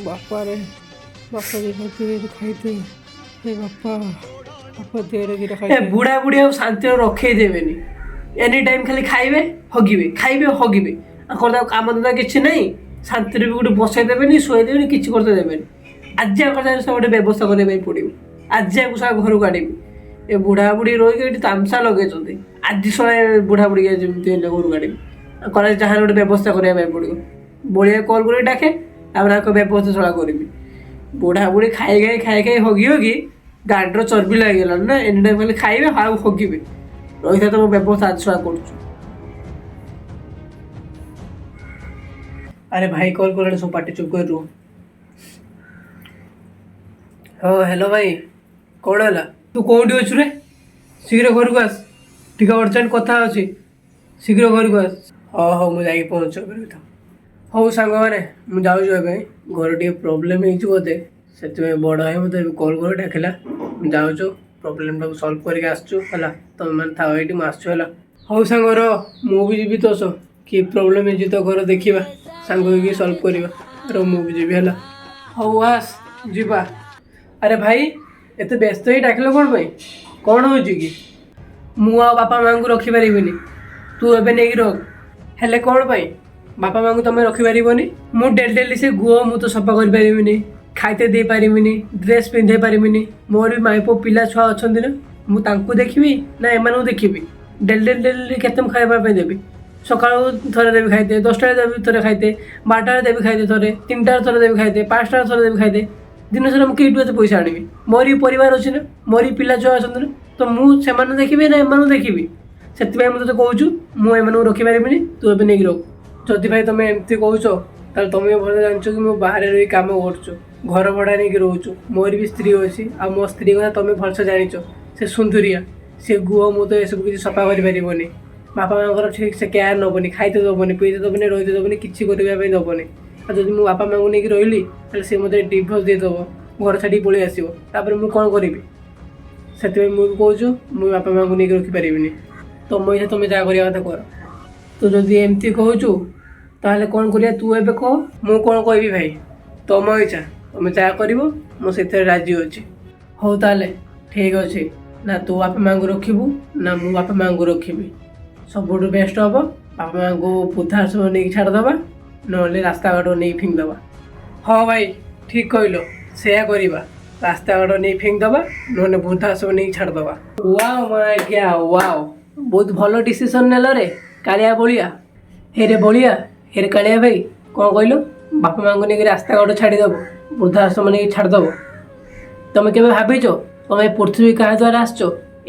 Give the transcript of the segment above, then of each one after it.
ବାପାରେ ବାପା ଦିନ ଖାଇତେ ହେ ବାପା, ବାପା ଦେହରେ ଦିଟା ଏ ଖାଇତେ। ବୁଢ଼ା ବୁଢ଼ୀ ଆଉ ଶାନ୍ତିରେ ରଖେଇ ଦେବେନି। ଏନି ଟାଇମ୍ ଖାଲି ଖାଇବେ, ହଗିବେ, ଖାଇବେ, ହଗିବେ। ଆଙ୍କର ତାକୁ କାମ ଧନ୍ଦା କିଛି ନାହିଁ। ଶାନ୍ତିରେ ବି ଗୋଟେ ବସେଇ ଦେବେନି, ଶୁଆଇ ଦେବେନି, କିଛି କରିତେ ଦେବେନି। ଆଜି ଆଙ୍କର ସାଙ୍ଗରେ ସବୁ ଗୋଟେ ବ୍ୟବସ୍ଥା କରିବା ପାଇଁ ପଡ଼ିବ। ଆଜି ଆକୁ ସବୁ ଘରକୁ ଆଣିବି। ଏ ବୁଢ଼ା ବୁଢ଼ୀ ରହିକି ଏଠି ତାମସା ଲଗେଇଛନ୍ତି। ଆଜି ଶଳା ଏ ବୁଢ଼ା ବୁଢ଼ୀ ଯେମିତି ହେଲେ ଘରକୁ ଆଣିବି। ଆଙ୍କର ଯାହାର ଗୋଟେ ବ୍ୟବସ୍ଥା କରିବା ପାଇଁ ପଡ଼ିବ। ବଳିଆ କଲ୍ କରିକି ଡାକେ, ତାପରେ ଆଙ୍କ ବ୍ୟବସ୍ଥା ଶଳା କରିବି। ବୁଢ଼ା ବୁଢ଼ୀ ଖାଇ ଖାଇ ଖାଇ ଖାଇ ହଗି ହଗି ଗାଡ଼ିର ଚର୍ବି ଲାଗିଗଲାଣି ନା। ଏନି ଟାଇମ୍ ଖାଲି ଖାଇବେ ଆଉ ହଗିବେ। ରହିଥା, ତମ ବ୍ୟବସ୍ଥା ଆଜି ଶଳା କରୁଛୁ। ଆରେ ଭାଇ କଲ୍ କଲାଣି, ସବୁ ପାଟି ଚୁପ୍ କରି ରୁହ। ହଁ, ହ୍ୟାଲୋ ଭାଇ, କ'ଣ ହେଲା? ତୁ କେଉଁଠି ଅଛୁ ରେ? ଶୀଘ୍ର ଘରକୁ ଆସ, ଟିକେ ଅର୍ଜେଣ୍ଟ କଥା ଅଛି। ଶୀଘ୍ର ଘରକୁ ଆସ। ହଉ ହଉ, ମୁଁ ଯାଇକି ପହଞ୍ଚିବି। ହଉ ସାଙ୍ଗମାନେ, ମୁଁ ଯାଉଛି ଏବେ। ଘରେ ଟିକେ ପ୍ରୋବ୍ଲେମ୍ ହେଇଛି ବୋଧେ, ସେଥିପାଇଁ ବଡ଼ ଭାଇ ମୋତେ ଏବେ କଲ୍ କରି ଡାକିଲା। ମୁଁ ଯାଉଛୁ, ପ୍ରୋବ୍ଲେମ୍ଟାକୁ ସଲ୍ଭ କରିକି ଆସୁଛୁ। ହେଲା, ତୁମେମାନେ ଥାଅ ଏଇଠି, ମୁଁ ଆସୁଛୁ। ହେଲା, ହଉ ସାଙ୍ଗ ରହ, ମୁଁ ବି ଯିବି ତୋ ସହ। କି ପ୍ରୋବ୍ଲେମ୍ ହେଇଛି ତୋ ଘରେ, ଦେଖିବା, ସାଙ୍ଗ ହେଇକି ସଲ୍ଭ କରିବା। ରହ, ମୁଁ ବି ଯିବି। ହେଲା, ହଉ ଆସ ଯିବା। ଆରେ ଭାଇ, ଏତେ ବ୍ୟସ୍ତ ହେଇ ଡାକିଲ କ'ଣ ପାଇଁ? କ'ଣ ହେଉଛି କି? ମୁଁ ଆଉ ବାପା ମାଆଙ୍କୁ ରଖିପାରିବିନି, ତୁ ଏବେ ନେଇକି ରଖ। ହେଲେ କ'ଣ ପାଇଁ ବାପା ମାଆଙ୍କୁ ତମେ ରଖିପାରିବନି? ମୁଁ ଡେଲି ଡେଲି ସେ ଗୁଅ ମୁଁ ତ ସଫା କରିପାରିବିନି, ଖାଇତେ ଦେଇପାରିବିନି, ଡ୍ରେସ୍ ପିନ୍ଧେଇ ପାରିବିନି। ମୋର ବି ମାଇପ ପିଲା ଛୁଆ ଅଛନ୍ତି ନା। ମୁଁ ତାଙ୍କୁ ଦେଖିବି ନା ଏମାନଙ୍କୁ ଦେଖିବି? ଡେଲି ଡେଲି ଡେଲି କେତେ ମୁଁ ଖାଇବା ପାଇଁ ଦେବି? ସକାଳୁ ଥରେ ଦେବି ଖାଇତେ, 10ଟାରେ ଦେବି ଥରେ ଖାଇତେ, 12ଟାରେ ଦେବି ଖାଇତେ ଥରେ, 3ଟାରେ ଥରେ ଦେବି ଖାଇତେ, 5ଟାରେ ଥରେ ଦେବି ଖାଇତେ। ଦିନ ସାରା ମୁଁ କେଇଠୁ ଏତେ ପଇସା ଆଣିବି? ମୋର ବି ପରିବାର ଅଛି ନା, ମୋର ବି ପିଲା ଛୁଆ ଅଛନ୍ତି ନା। ତ ମୁଁ ସେମାନଙ୍କୁ ଦେଖିବି ନା ଏମାନଙ୍କୁ ଦେଖିବି? ସେଥିପାଇଁ ମୁଁ ତୋତେ କହୁଛୁ, ମୁଁ ଏମାନଙ୍କୁ ରଖିପାରିବିନି, ତୁ ଏବେ ନେଇକି ରଖ। ଯଦି ଭାଇ ତମେ ଏମିତି କହୁଛ, ତାହେଲେ ତମେ ବି ଭଲ ଜାଣିଛ କି ମୁଁ ବାହାରେ ରହି କାମ କରୁଛୁ, ଘର ଭଡ଼ା ନେଇକି ରହୁଛୁ। ମୋର ବି ସ୍ତ୍ରୀ ଅଛି, ଆଉ ମୋ ସ୍ତ୍ରୀ କଥା ତମେ ଭଲସେ ଜାଣିଛ। ସେ ସୁନ୍ଦୁରିଆ, ସେ ଗୁଅ ମୁଁ ତ ଏସବୁ କିଛି ସଫା କରିପାରିବନି, ବାପା ମାଆଙ୍କର ଠିକ୍ ସେ କେୟାର ନେବନି, ଖାଇତେ ଦେବନି, ପିଇତେ ଦେବନି, ରହିତେ ଦେବନି, କିଛି କରିବା ପାଇଁ ଦେବନି। ଆଉ ଯଦି ମୁଁ ବାପା ମାଆଙ୍କୁ ନେଇକି ରହିଲି, ତାହେଲେ ସେ ମୋତେ ଡିଭୋର୍ସ ଦେଇଦେବ, ଘର ଛାଡ଼ିକି ପଳେଇ ଆସିବ। ତାପରେ ମୁଁ କ'ଣ କରିବି? ସେଥିପାଇଁ ମୁଁ ବି କହୁଛୁ, ମୁଁ ବାପା ମାଆଙ୍କୁ ନେଇକି ରଖିପାରିବିନି। ତମ ଇଚ୍ଛା, ତମେ ଯାହା କରିବା କଥା କର। ତୁ ଯଦି ଏମିତି କହୁଛୁ, ତାହେଲେ କ'ଣ କରିବା ତୁ ଏବେ କହ। ମୁଁ କ'ଣ କହିବି ଭାଇ, ତମ ଇଚ୍ଛା, ତମେ ଯାହା କରିବ ମୁଁ ସେଥିରେ ରାଜି ଅଛି। ହଉ ତାହେଲେ ଠିକ୍ ଅଛି। ନା ତୁ ବାପା ମାଆଙ୍କୁ ରଖିବୁ ନା ମୁଁ ବାପା ମାଆଙ୍କୁ ରଖିବି। ସବୁଠୁ ବେଷ୍ଟ ହେବ ବାପା ମାଆଙ୍କୁ ବୃଦ୍ଧାଶ୍ରମ ନେଇକି ଛାଡ଼ିଦେବା, ନହେଲେ ରାସ୍ତାଘାଟ ନେଇକି ଫିଙ୍ଗିଦେବା। ହଁ ଭାଇ, ଠିକ୍ କହିଲ, ସେୟା କରିବା। ରାସ୍ତାଘାଟ ନେଇ ଫିଙ୍ଗିଦେବା, ନହେଲେ ବୃଦ୍ଧାଶ୍ରମ ନେଇକି ଛାଡ଼ିଦେବା। ୱାଓ ଆଜ୍ଞା, ୱାଓ, ବହୁତ ଭଲ ଡିସିସନ୍ ନେଲ ରେ କାଳିଆ ବଳିଆ। ହେରେ ବଳିଆ, ହେରେ କାଳିଆ ଭାଇ, କ'ଣ କହିଲ? ବାପା ମାଆଙ୍କୁ ନେଇକି ରାସ୍ତାଘାଟ ଛାଡ଼ିଦେବ, ବୃଦ୍ଧାଶ୍ରମ ନେଇକି ଛାଡ଼ିଦେବ। ତମେ କେବେ ଭାବିଛ, ତମେ ଏ ପୃଥିବୀ କାହା ଦ୍ୱାରା ଆସିଛ?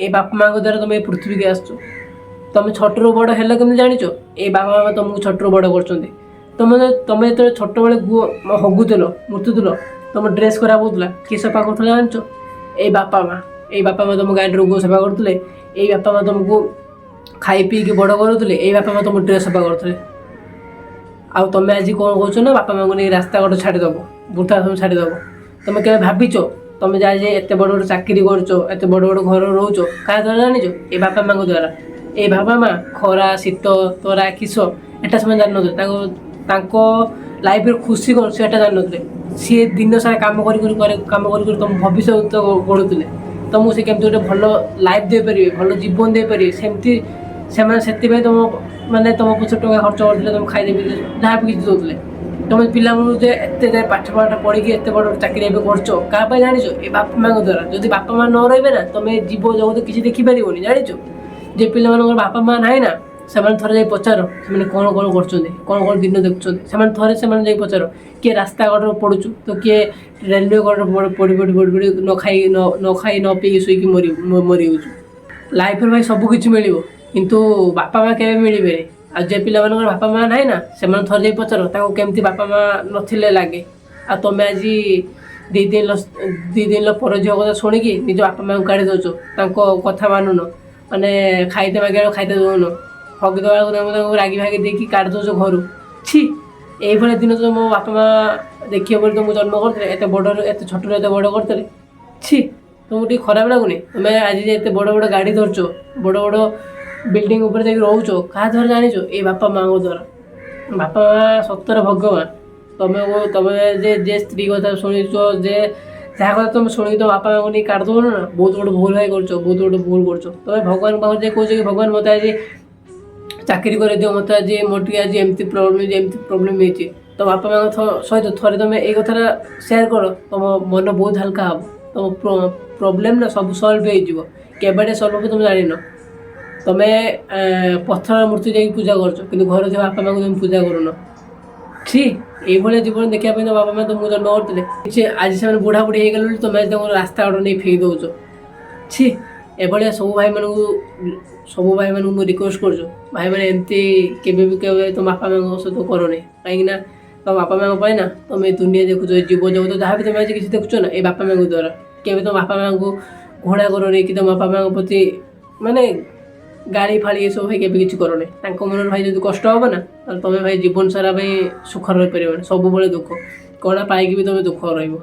ଏଇ ବାପା ମାଆଙ୍କ ଦ୍ୱାରା ତମେ ଏ ପୃଥିବୀକି ଆସିଛ। ତମେ ଛୋଟରୁ ବଡ଼ ହେଲ କେମିତି ଜାଣିଛ? ଏଇ ବାପା ମା ତମକୁ ଛୋଟରୁ ବଡ଼ କରୁଛନ୍ତି। ତମେ ଯେତେବେଳେ ଛୋଟବେଳେ ଗୁଅ ହଗୁଥିଲ, ମୁତୁଥିଲ, ତମ ଡ୍ରେସ୍ ଖରାପ ହେଉଥିଲା, କିଏ ସଫା କରୁଥିଲା ଜାଣିଛ? ଏଇ ବାପା ମା। ଏଇ ବାପା ମା ତମ ଗାଡ଼ିର ଗୁଅ ସଫା କରୁଥିଲେ। ଏଇ ବାପା ମା ତମକୁ ଖାଇ ପିଇକି ବଡ଼ କରୁଥିଲେ। ଏଇ ବାପା ମା ତମ ଡ୍ରେସ୍ ସଫା କରୁଥିଲେ। ଆଉ ତମେ ଆଜି କ'ଣ କହୁଛ ନା ବାପା ମାଆଙ୍କୁ ନେଇକି ରାସ୍ତାଘାଟ ଛାଡ଼ିଦେବ, ବୃଦ୍ଧାଶ୍ରମ ଛାଡ଼ିଦେବ। ତମେ କେବେ ଭାବିଛ, ତମେ ଯାହା ଯେ ଏତେ ବଡ଼ ବଡ଼ ଚାକିରି କରୁଛ, ଏତେ ବଡ଼ ବଡ଼ ଘର ରହୁଛ, କାହା ଦ୍ୱାରା ଜାଣିଛ? ଏଇ ବାପା ମାଆଙ୍କ ଦ୍ୱାରା। ଏଇ ବାପା ମା ଖରା, ଶୀତ, ତରା, କିସ ଏଟା ସେମାନେ ଜାଣିନଥିଲେ। ତାଙ୍କ ଲାଇଫରେ ଖୁସି କ'ଣ ସେଟା ଜାଣିନଥିଲେ। ସିଏ ଦିନ ସାରା କାମ କରି କରି କରି କାମ କରି କରି ତମ ଭବିଷ୍ୟତ ଗଢ଼ୁଥିଲେ। ତମକୁ ସେ କେମିତି ଗୋଟେ ଭଲ ଲାଇଫ୍ ଦେଇପାରିବେ, ଭଲ ଜୀବନ ଦେଇପାରିବେ, ସେମିତି ସେମାନେ ସେଥିପାଇଁ ତମ ମାନେ ତମ ପଛରେ ଟଙ୍କା ଖର୍ଚ୍ଚ କରୁଥିଲେ। ତମ ଖାଇଦେଇ ଯାହା ବି କିଛି ଦେଉଥିଲେ। ତମେ ପିଲାବେଳୁ ଯେ ଏତେ ଯାଏ ପାଠ ପାଠ ପଢ଼ିକି ଏତେ ବଡ଼ ଚାକିରି ଏବେ କରୁଛ, କାହା ପାଇଁ ଜାଣିଛ? ଏ ବାପା ମାଆଙ୍କ ଦ୍ୱାରା। ଯଦି ବାପା ମା ନ ରହିବେ ନା, ତମେ ଜୀବ ଜଗତ କିଛି ଦେଖିପାରିବନି, ଜାଣିଛ? ଯେ ପିଲାମାନଙ୍କର ବାପା ମା ନାହିଁ ନା, ସେମାନେ ଥରେ ଯାଇ ପଚାର, ସେମାନେ କ'ଣ କ'ଣ କରୁଛନ୍ତି, କ'ଣ କ'ଣ ଦିନ ଦେଖୁଛନ୍ତି। ସେମାନେ ଥରେ ସେମାନେ ଯାଇ ପଚାର। କିଏ ରାସ୍ତା କଡ଼ରେ ପଡ଼ୁଛୁ ତ କିଏ ରେଲୱେ କଡ଼ରେ ପଡ଼ି ପଡ଼ି ପଡ଼ି ପଡ଼ି ନ ଖାଇ ନ ପିଇକି ଶୋଇକି ମରିଯାଉଛୁ। ଲାଇଫରେ ଭାଇ ସବୁ କିଛି ମିଳିବ, କିନ୍ତୁ ବାପା ମା କେବେ ମିଳିବେନି। ଆଉ ଯେ ପିଲାମାନଙ୍କର ବାପା ମା ନାହିଁ ନା, ସେମାନେ ଥରେ ଯାଇ ପଚାର ତାଙ୍କୁ କେମିତି ବାପା ମା ନଥିଲେ ଲାଗେ। ଆଉ ତମେ ଆଜି 2 ଦିନର ପର ଝିଅ କଥା ଶୁଣିକି ନିଜ ବାପା ମାଆଙ୍କୁ କାଢ଼ି ଦେଉଛ। ତାଙ୍କ କଥା ମାନୁନ, ମାନେ ଖାଇତେ ମାଗିଲା ଖାଇତେ ଦେଉନ, ହଗି ଦେବା ବେଳକୁ ତାଙ୍କୁ ତାଙ୍କୁ ରାଗି ଭାଗି ଦେଇକି କାଢ଼ି ଦେଉଛ ଘରୁ। ଛି, ଏଇଭଳିଆ ଦିନ ତ ମୋ ବାପା ମା ଦେଖିବେ ବୋଲି ତମକୁ ଜନ୍ମ କରିଥିଲେ, ଏତେ ବଡ଼ରୁ ଏତେ ଛୋଟରୁ ଏତେ ବଡ଼ କରିଥିଲେ। ଛି, ତମକୁ ଟିକେ ଖରାପ ଲାଗୁନି? ତମେ ଆଜି ଯେ ଏତେ ବଡ଼ ବଡ଼ ଗାଡ଼ି ଧରୁଛ, ବଡ଼ ବଡ଼ ବିଲ୍ଡିଂ ଉପରେ ଯାଇକି ରହୁଛ, କାହା ଦ୍ୱାରା ଜାଣିଛ? ଏଇ ବାପା ମାଆଙ୍କ ଦ୍ୱାରା। ବାପା ମା ସତରେ ଭଗବାନ। ତମେ ତମେ ଯେ ଯେ ସ୍ତ୍ରୀ କଥା ଶୁଣିଛ, ଯେ ଯାହା କଥା ତମେ ଶୁଣିକି ତମ ବାପା ମାଆଙ୍କୁ ନେଇ କାଟିଦେବ ନା, ବହୁତ ବଡ଼ ଭୁଲ ଭାଇ କରୁଛ, ବହୁତ ବଡ଼ ଭୁଲ କରୁଛ। ତମେ ଭଗବାନଙ୍କ ପାଖରେ ଯାଇ କହୁଛ କି ଭଗବାନ, ମୋତେ ଆଜି ଚାକିରି କରିଦିଅ, ମୋତେ ଆଜି ମୋର ଟିକେ ଆଜି ଏମିତି ପ୍ରୋବ୍ଲେମ୍ ହେଇଛି, ଏମିତି ପ୍ରୋବ୍ଲେମ୍ ହେଇଛି। ତ ବାପା ମାଆଙ୍କ ସହିତ ଥରେ ତମେ ଏଇ କଥାଟା ସେୟାର କର, ତମ ମନ ବହୁତ ହାଲକା ହେବ, ତମ ପ୍ରୋବ୍ଲେମ୍ ନା ସବୁ ସଲ୍ଭ ହେଇଯିବ। କେବେଟେ ସଲ୍ଭ ହେବ ତମେ ଜାଣିନ। ତମେ ପଥର ମୂର୍ତ୍ତି ଯାଇକି ପୂଜା କରୁଛ, କିନ୍ତୁ ଘରେ ଥିବା ବାପା ମାଆଙ୍କୁ ତମେ ପୂଜା କରୁନ। ଛି, ଏଇଭଳିଆ ଜୀବନ ଦେଖିବା ପାଇଁ ତ ବାପା ମା ତମକୁ ଜନ୍ମ କରିଥିଲେ? କିଛି ଆଜି ସେମାନେ ବୁଢ଼ା ବୁଢ଼ୀ ହେଇଗଲେ ବୋଲି ତମେ ଆଜି ତାଙ୍କୁ ରାସ୍ତା କଡ଼ ନେଇ ଫେକି ଦେଉଛ। ଛି। ଏଭଳିଆ ସବୁ ଭାଇମାନଙ୍କୁ ମୁଁ ରିକ୍ୱେଷ୍ଟ କରୁଛୁ, ଭାଇମାନେ, ଏମିତି କେବେ ବି କେବେ ତମ ବାପା ମାଆଙ୍କ ସହିତ କରନି। କାହିଁକି ନା ତମ ବାପା ମାଆଙ୍କ ପାଇଁ ନା ତମେ ଏ ଦୁନିଆ ଦେଖୁଛ, ଏ ଜୀବ ଜଗତ ଯାହା ବି ତମେ ଆଜି କିଛି ଦେଖୁଛ ନା, ଏ ବାପା ମାଆଙ୍କ ଦ୍ୱାରା। କେବେ ତମ ବାପା ମାଆଙ୍କୁ ଘୃଣା କରନି କି ତମ ବାପା ମାଆଙ୍କ ପ୍ରତି ମାନେ ଗାଳି ଫାଳି ଏସବୁ ଭାଇ କେବେ କିଛି କରନି। ତାଙ୍କ ମନରେ ଭାଇ ଯଦି କଷ୍ଟ ହେବ ନା, ତାହେଲେ ତମେ ଭାଇ ଜୀବନ ସାରା ପାଇଁ ସୁଖରେ ରହିପାରିବନି। ସବୁବେଳେ ଦୁଃଖ କଣା ପାଇକି ବି ତମେ ଦୁଃଖ ରହିବ।